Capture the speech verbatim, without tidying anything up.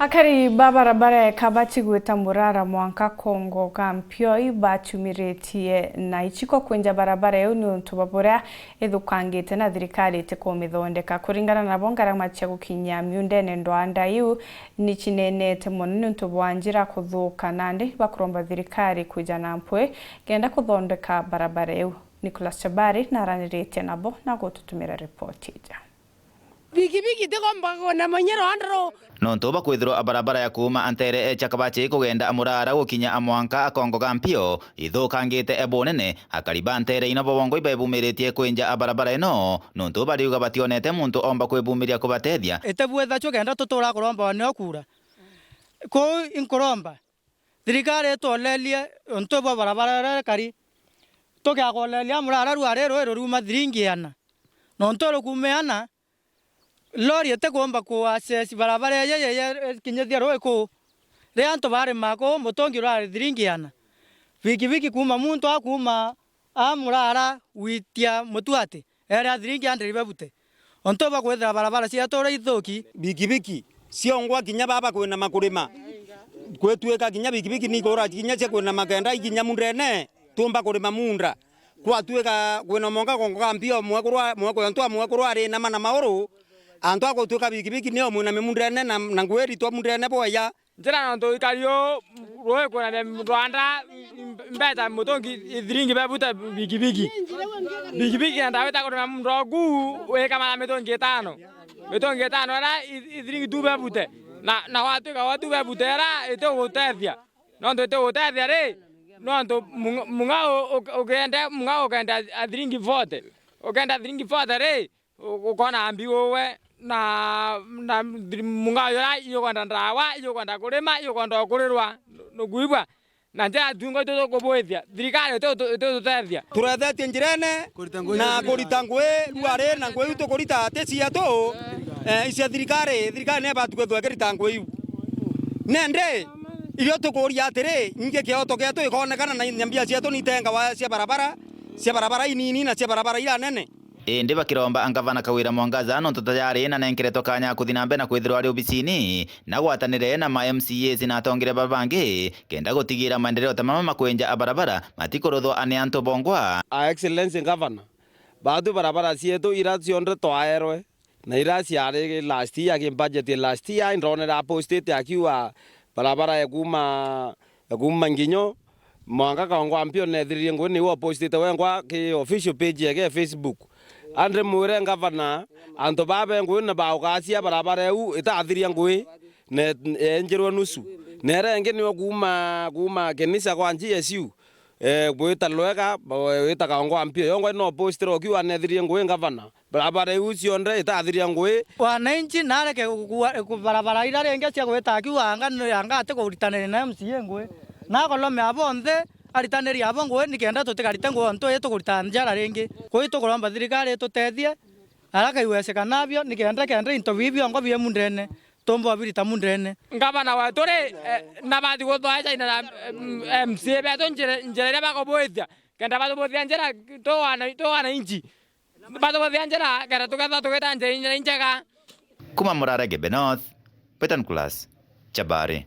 Akari ba barabara ya Kabati gwita Murara mwanka Kongo ga Mpioi bachumiritie na ichiko kwinja barabara iu niuntu bwa buria ithukangite na thirikari itikumithondeka. Kuringana nabo, ngarama cia gukinyia miundene ndwanda iu ni cinenete mono niuntu bwa njira kuthuka, nandi bakuromba thirikari kwija na mpwi kenda kuthondeka barabara iu. Nicholas Chabari naraniritie nabo na gututumira ripoti ija. Bikibiki itikomba kwina manyiro andro. Nontu bwa kwithirwa barabara ya kuuma a nteere cia Kabachi kugenda a Murara gukinya a mwanka a Kongo ga Mpio ithukangite e bunene, akari ba nteere ino bobongo ibebumiritie kwinja a barabara ino, nontu bariuga bationete muntu omba kwibumiria kubatethia. Itibwitha cukenda tutura kuromba nio kura. Kuu inkuromba thirikari ituolerie untu bwa barabara iria ikari. Tugiakoleria Murara rua ri rui ruriuma thiringi iana. Nontu rukuuma iana, lori itikumba ku access barabara iji yeye ikinyithia rui kuu. Riria antu barimaa kuu, mutungi urari thiringi iana. Bikibiki kuuma muntu akuuma a Murara gwitia Mutuati, eria thiringi hundred bebute. Ontu bwa kwithira barabara cietu uria ithuki. Bikibiki ciongwa kinya baba kwinama kurima. Gwituika kinya bikibiki ni ikura kinya cia kwinama kenda ikinya mundene, tuumba kurima munda. Kwatuika kwina mwanka Kongo ga Mpio, mwekuru a-, mwekuru, antu a mwekuru arinama na mauru, antu a gutuika bikibiki nio mwiname mundene na, na ngui iritwa mundene bweya. Njira nontu ikari uu rui kwinamia rwanda, mbeta mutungi ithiringi bebute bikibiki. Bikibiki kenda wita kurima munda oku, wikamana mitungi itano. Mitungi itano iria i-, ithiringi tu bebute. Na, na watuika wa tu bebute iria itigutethia. Nontu itigutethia ri, nontu mung-, mung'ao u-, u-, ukende, mung'ao ukenda a thiringi forty. Ukenda thiringi forty ri, u-, ukona mbi uwe na, na thiri-, mung'ao juria ijukwenda ndawa, ijukwenda kurima, ijukwenda ukurirwa. Nu-, nukuigua? Na njira tungo itu tukubwithia, thirikari itu-, itu-, itutethia. Turethetie njirene na kurita ngui rwari, na ngui iu tukurita ti cietu, eh, icia thirikari. Thirikari ni ibati kwithirwa ikirita ngui iu. Nende, irio tukuria atiri, ingi kioto gietu ikonekana na inya mbia cietu ni itengawa cia barabara, cia barabara inini na cia barabara iria nene. Indi bakiromba a Ngavana Kawira Mwangaza, nontu tayari nanenkeretwe kanya kuthi na mbere na kwithirwa ari obisini, na gwatanire na ma M C As na atongeria baba bangi, kenda gutigira maendeleo ta mama makwenja a barabara matikuruthwa ni antu bongwa. A Excellency Governor, batu barabara cietu ira cionthe twaerwe, na ira ciari last year, ki budget ya last year, indonera apostite akiuga barabara ya kuuma, ya kuuma Nginyo mwanka Kaongo Ampio neethiririe ngui, niu apostite wengwa ki official page yake ya Facebook. Andri mwire ngavana, antu baa be ngui na baugacia barabara iu itathiria ngui, ne-, yenjirwe nusu. Na iria ingi niyo kuuma, kuuma Kenisa kwa G S U, eh, gwita Lwega, ba-, wita Kaongo Ampio. Yongwa no postire ukiuga neethirie ngui ngavana. Barabara iu cionthe itathiria ngui. Wananchi nareke gukua-, ku-, barabara iria ringi cia gwita akiuga anga ni anga ati kuritaniria na M C A ngui. Na akolome abo onthe, aritaniri abo ngui nikenda tutikarite ngui ontu ii tukurita njara ringi. Kwi tukuromba thirikari itutethie, araka iwezekana abio, nikenda kenda into bii biongo bie mundene. Tuumba obirita mundene. Ngavana wetu ri, eh, nabati gutwaecaina na, em, M C A betu njira, njira iria bakubwithia, kenda batubwithia njira tu wana, tu wananchi. Batubwithia njira, kenda tukethwa tugita njira, njira injega. Kuma Murara Igembe North, Peter Nicholas, Chabari.